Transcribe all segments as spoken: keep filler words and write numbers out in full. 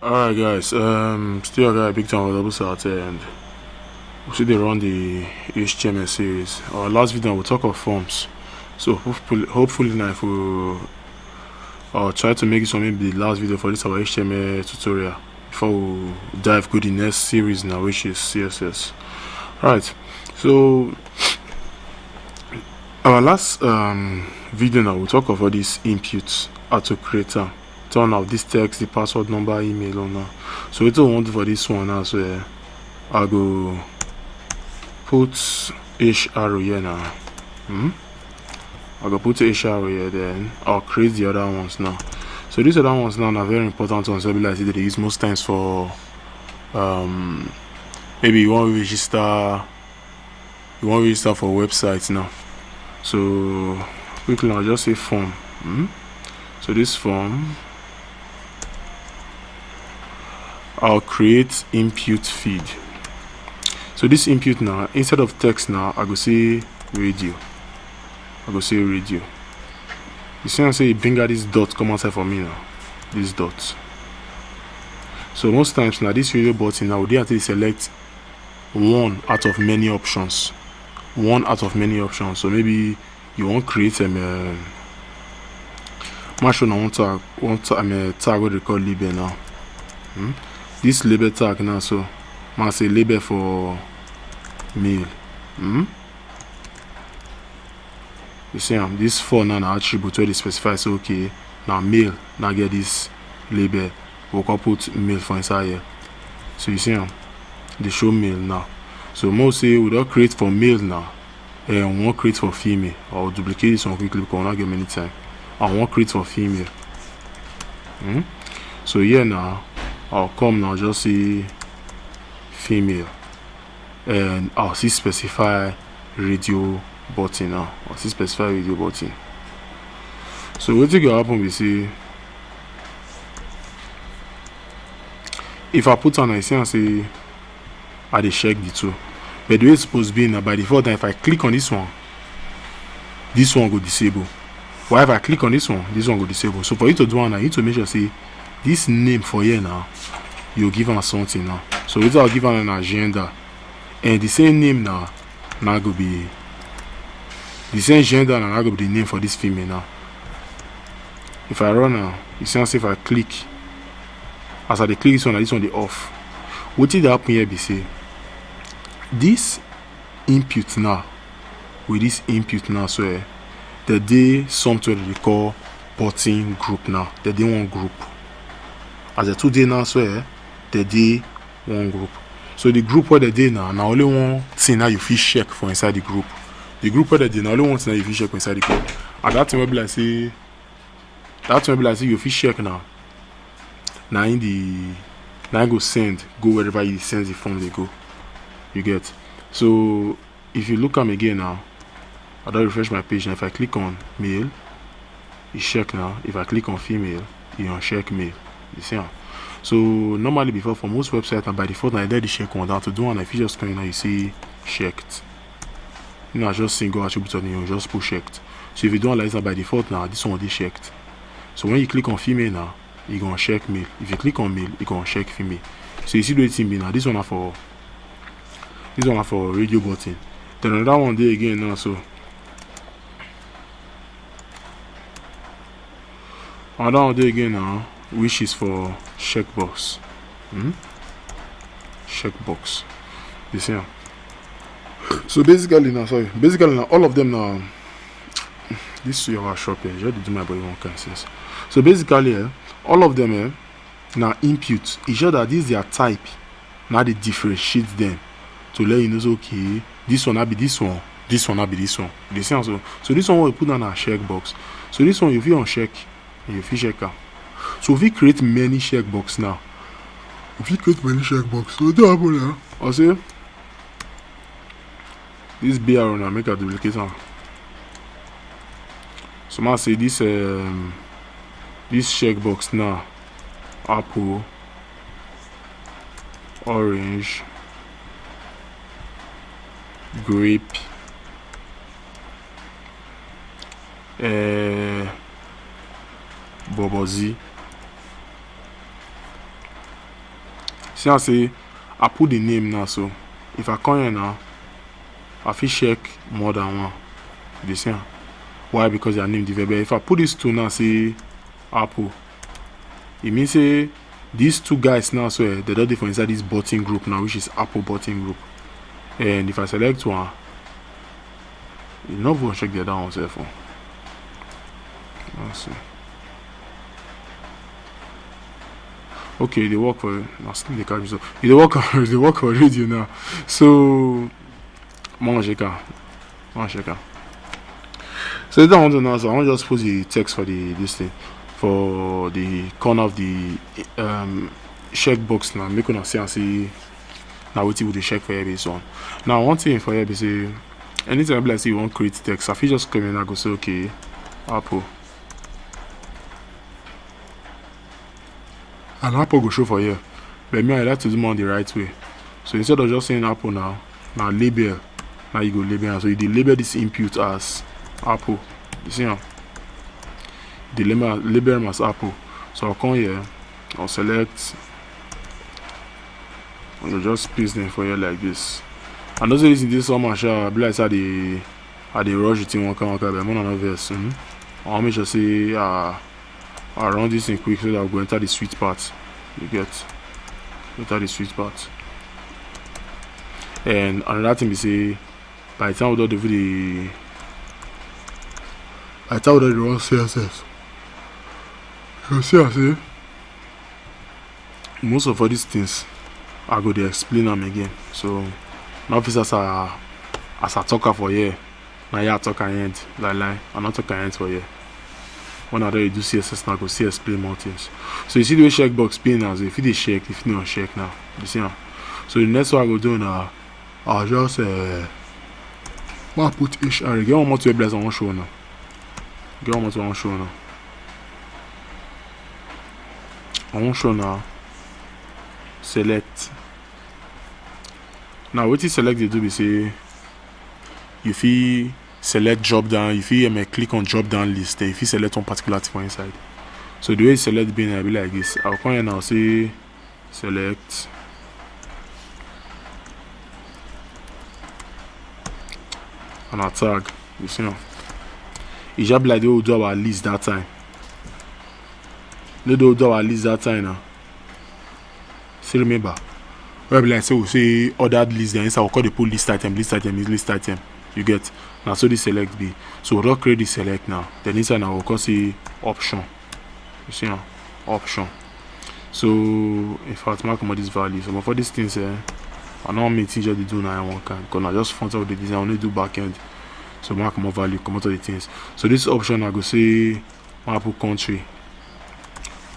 Alright, guys, um, still your guy Big Time for Double Sat, and we still dey run the H T M L series. Our last video, we talk of forms. So hopefully, hopefully now, if we, I'll try to make this one maybe the last video for this our H T M L tutorial before we dive go the next series now, which is C S S. Right. So our last, um, video now, we talk about this input, how to create am, turn out this text, the password, number, email, or now. So wetin we wan do for this one now, so, eh, I go put H R here now. Hmm? I go put H R here, then I'll create the other ones now. So these other ones now are very important ones. I be like say they dey use most times for, um, maybe you wan register, you wan register for website now. So quickly, I'll just say form. Hmm? So this form, I'll create input feed. So this input now, instead of text now, I go say radio. I go say radio. You see, I say e bring out this dot come outside for me now. This dot. So most times now, this radio button now, we dey actually select one out of many options. One out of many options. So maybe you wan create, um, uh, make I show una one tag, one ta-, um, uh, tag wey dey call label now. Hmm? This label tag now, so make I say label for mail. Hmm? You see am, this four now na attribute wey dey specify say, okay, na mail na get this label. We go come put mail for inside here. So you see am, dey show mail now. So make we say we don create for male now, and we wan create for female. I will duplicate this one quickly because we no get many time. I wan create for female. Hmm? So here now, I'll come now, just say female, and I'll see specify radio button now. I'll see specify radio button. So wetin go happen be say, if I put on, I see and say I dey check the two, but the way it's supposed to be now, by default, now if I click on this one, this one go disable. Why, if I click on this one, this one go disable. So for you to do one now, you need to make sure say this name for here now, you give am something now. So wetin I'll give am na gender, and the same name now, na go be the same gender now, na go be the name for this female now. If I run now, you see am say if I click, as I dey click this one, na this one dey off. Wetin dey happen here be say this input now, with this input now, so, eh, they dey something wey they dey call button group now. They dey one group. As they two dey now, so, eh, they dey one group. So the group where they dey now, na only one thing now you fit check for inside the group. The group where they dey, na only one thing now you fit check for inside the group. And that thing wey be like say, that thing wey be like say you fit check now, na in the, na in go send go wherever you send the form dey go. You get? So if you look am again now, I don refresh my page now. If I click on male, e check now. If I click on female, e uncheck male. You see am? So normally before, for most websites, na by default na there the check one. Down to do one, if you just come in now, you see checked. You know, just single attribute on you, just put checked. So if you do one like this, na by default now, this one dey checked. So when you click on female now, e go uncheck male. If you click on male, e go uncheck female. So you see the thing be now. This one na for, this one na for radio button. Then another one dey again now. So another one dey again now, which is for checkbox. Hmm? Checkbox. You see am? So basically now, sorry, basically now, all of them now, this your shop here, just dey do my body one kind sense. So basically, eh, all of them, eh, na input. It's just that this their type, now they differentiate them to let you know say, okay, this one na be this one, this one na be this one. You dey see am so? So this one wey we put down na checkbox. So this one you fit uncheck, you fit check am. So we fit create many checkbox now. We fit create many checkbox. So wetin happen now? I say this B R O now, make I duplicate am. So ma say this, um, this checkbox now, apple, orange, grape, eh, bobozi. See, I say I put the name now, so if I come here now, I fit check more than one. You dey see am? Why? Because their name different. But if I put these two now, say Apple, e mean say these two guys now, so eh, they don dey for inside this button group now, which is Apple button group. And if I select one, you no go check the other one sef o. Let's see. Okay, e dey work for, na still dey carry so. E dey work, e dey work for radio now. So, mo wan check am. Mo wan check am. So, wetin I wan do now, so I wan just put the text for the, this thing, for the corner of the, um, checkbox now. Make una see am, see na wetin we dey check for here be this one. Now, one thing for here be say, anytime be like say you wan create text, I fit just come in and go say, "Okay, Apple." And Apple go show for here. But me, I like to do am the right way. So instead of just saying Apple now, na label. Now you go label am. So you dey label this input as Apple. You see am? You dey label, label am as Apple. So I'll come here, I'll select, and I'll just paste them for here like this. I know say this is this summer, sha, be like say I dey, I dey rush the thing one kind, one kind, but make una no vex. Mm-hmm. I wan make sure say, uh, I run this thing quick so that we go enter the sweet part. You get? Enter the sweet part. And another thing be say, by the time we don do the, by the time we don dey run C S S, you go see am say most of all these things, I go dey explain am again. So, na fit as I, as I talk am for here, na here I talk am end. Lie lie, I no talk am end for here. When I don dey do C S S now, I go still explain more things. So you see the way checkbox pin now, so if you dey check, if you no check now, you see am. So the next one I go do now, I'll just, uh, wan put H R. Get one more to bless, I wan show now. Get one more to, I wan show now. I wan show now. Select. Now wetin select dey do be say you fit select drop down, you fit, um, click on drop down list, then you fit select one particular thing for inside. So the way you select bin, I be like this. I'll come here now, say select and I tag. You see now. E just be like the way we do our list that time. No, the way we do our list that time now. Still remember? Where be like say we say ordered list, then inside we call the put list item, list item is list item. You get? Now so the select be. So we don create the select now. Then inside now we call say option. You see now? Option. So in fact, mark more this value. So for these things, eh, I know me things just dey do now one kind. Because I just front of the design, I only do back end. So mark more value, come out of the things. So this option I go say I put country.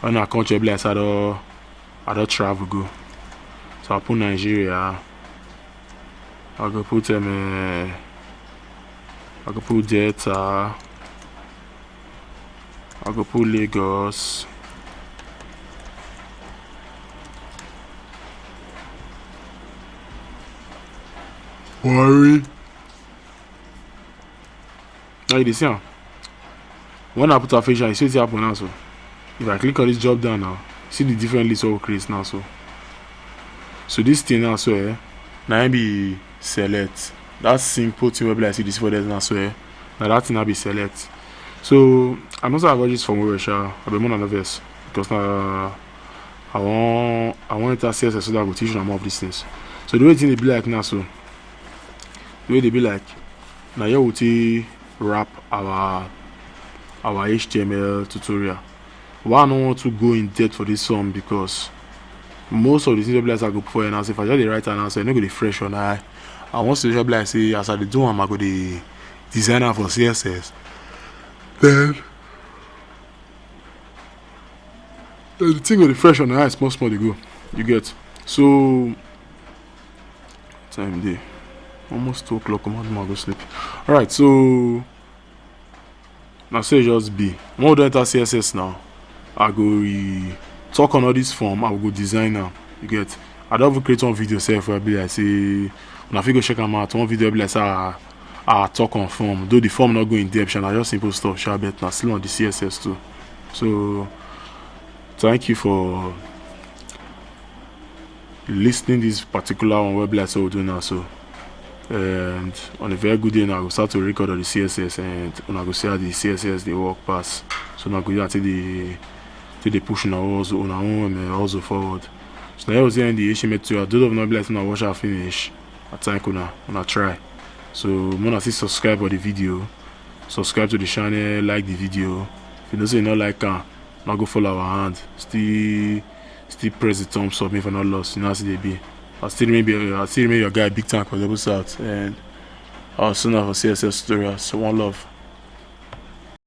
When I country, be like say I don, I don travel go. So I put Nigeria. I go put, um, eh, I go put Delta. I go put Lagos. Warri. Now you dey see am. When I put Afesia, you see wetin happen now so. If I click on this drop down now, see the different list wey we create now so. So this thing now so, eh, na im be select. That simple thing wey be like say you dey see for there now so, eh, na that thing na be select. So I know say I got this from where sha, I be more than vex because na I wan, I wan enter C S S so that I go teach una more of these things. So the way thing dey be like now so, the way dey be like, na here we take wrap our, our H T M L tutorial. Why I no want to go in depth for this one, because most of the things wey be like say I go put for here now, so if I just dey write am now, so e no go dey fresh on eye. I wan say just be like say as I dey do am, I go dey design am for C S S. Then, then the thing go dey fresh on eye small small dey go. You get? So time dey almost two o'clock. Come on, I go sleep. All right, so na so e just be. When we don enter C S S now, I go re talk on all this form. I go design am. You get? I don even create one video sef wey be like say una fit go check am out. One video be like say I, I talk on form. Though the form no go in depth, and I just simple stuff. Sha, but na still on the C S S too. So thank you for Listening this particular one wey be like say we do now so, and on a very good day now I go start to record on the C S S and una go see how the C S S dey work pass. So una go dey take dey take dey push una hustle, una own um, hustle forward. So na here we take end the H M A tutorial. Those of una be like say una watch am finish, I thank una, una try. So make una still subscribe for the video, subscribe to the channel, like the video. If you know say you no like am, una go follow our hand. Still still press the thumbs up if I no lost. You know as e dey be. I still remain be I still remain your guy Big Tank for Double South, and I'll see una for C S S tutorials. So one love.